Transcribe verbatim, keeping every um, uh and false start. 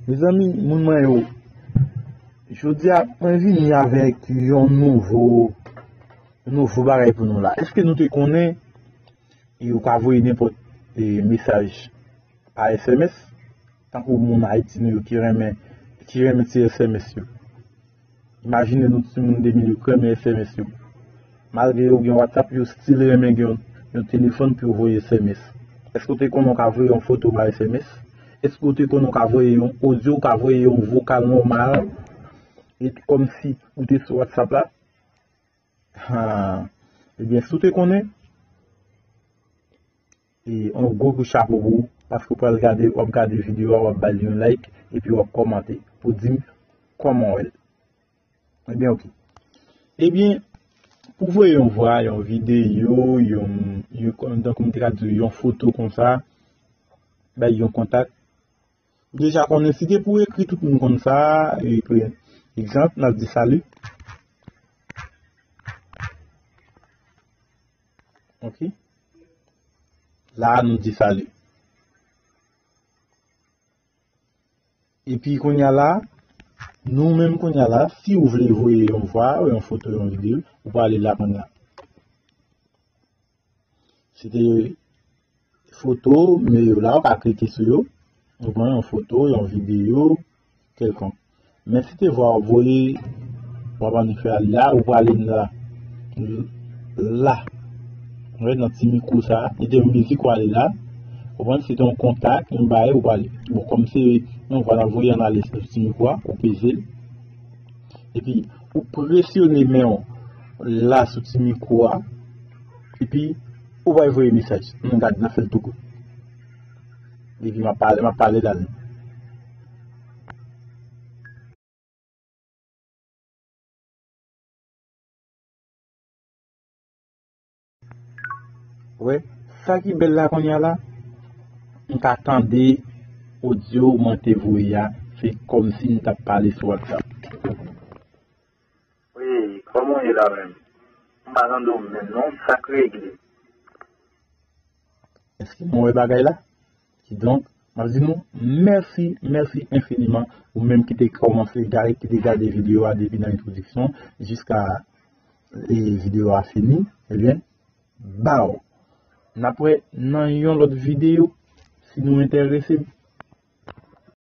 Mezanmi, moun mwen yo, jodi a, mwen vini avèk yon nouvo, yon nouvo bagay pou nou la. Èske nou te konnen e ou ka voye nenpòt e mesaj pa S M S? Tankou moun Ayiti nou yo ki renmen, ki renmen ti S M S yo. Imajine nou timoun de mil yo ki renmen S M S yo. Malgre yo gen WhatsApp, yo still renmen gen yon, yon telefòn pou yo voye S M S. Èske w te konnen w ka voye yon foto pa S M S? Èske w te konnen w ka voye yon odyo, w ka voye yon vokal nòmal, e kòmsi ou te sou WhatsApp la? Ha. Ebyen, si w te konnen, e yon gwo kout chapo pou ou, paske w pral gade, w ap gade videyo a, w ap ba l yon like, epi w ap kòmante pou di m kòman w wè l. Ebyen, oke. Ebyen, pou voye yon vwa, yon videyo, yon, yon, tankou m te ka di, yon foto konsa, bay yon kontak, ou deja konnen si te pou ekri, tout moun konn sa, ekri, egzanp, n ap di sali. Oke. La, nou di sali. Epi kounye a la, nou menm kounye a la, si ou vle voye yon vwa, yon foto, yon videyo, ou pral ale la kounye a. Se te foto, men yo la, ou ka klike sou yo. Ou pran yon foto, yon videyo, kèlkonk. Men si te vwa w ap voye, w ap annik fè ale la, ou prale la. La. Ou wè nan ti mikwo sa, li te yon mizik w ale la. Ou konprann, se te yon kontak, yon bagay ou prale. Bon, kòm se yon vwa n ap voye, ann ale sou ti mikwo a, ou peze l. Epi, ou presyone men w la sou ti mikwo a. Epi, ou pral voye mesaj. Ann gade, n ap fè l tou kout. Epi, m ap pale, m ap pale la. Wè, sa ki bèl la kounye a la, m ka tande odyo mwen te voye a, se kòmsi m t ap pale sou WhatsApp. Wi, kòman w ye la menm? M pa tande w menm non, sa k regle? Èske nou wè bagay la? Kidonk, m ap di nou mèsi, mèsi enfiniman, ou menm ki te kòmanse gade, ki te gade videyo a depi nan entwodiksyon jiska e videyo a fini, ebyen, baw. N ap wè nan yon lòt videyo, si nou enterese,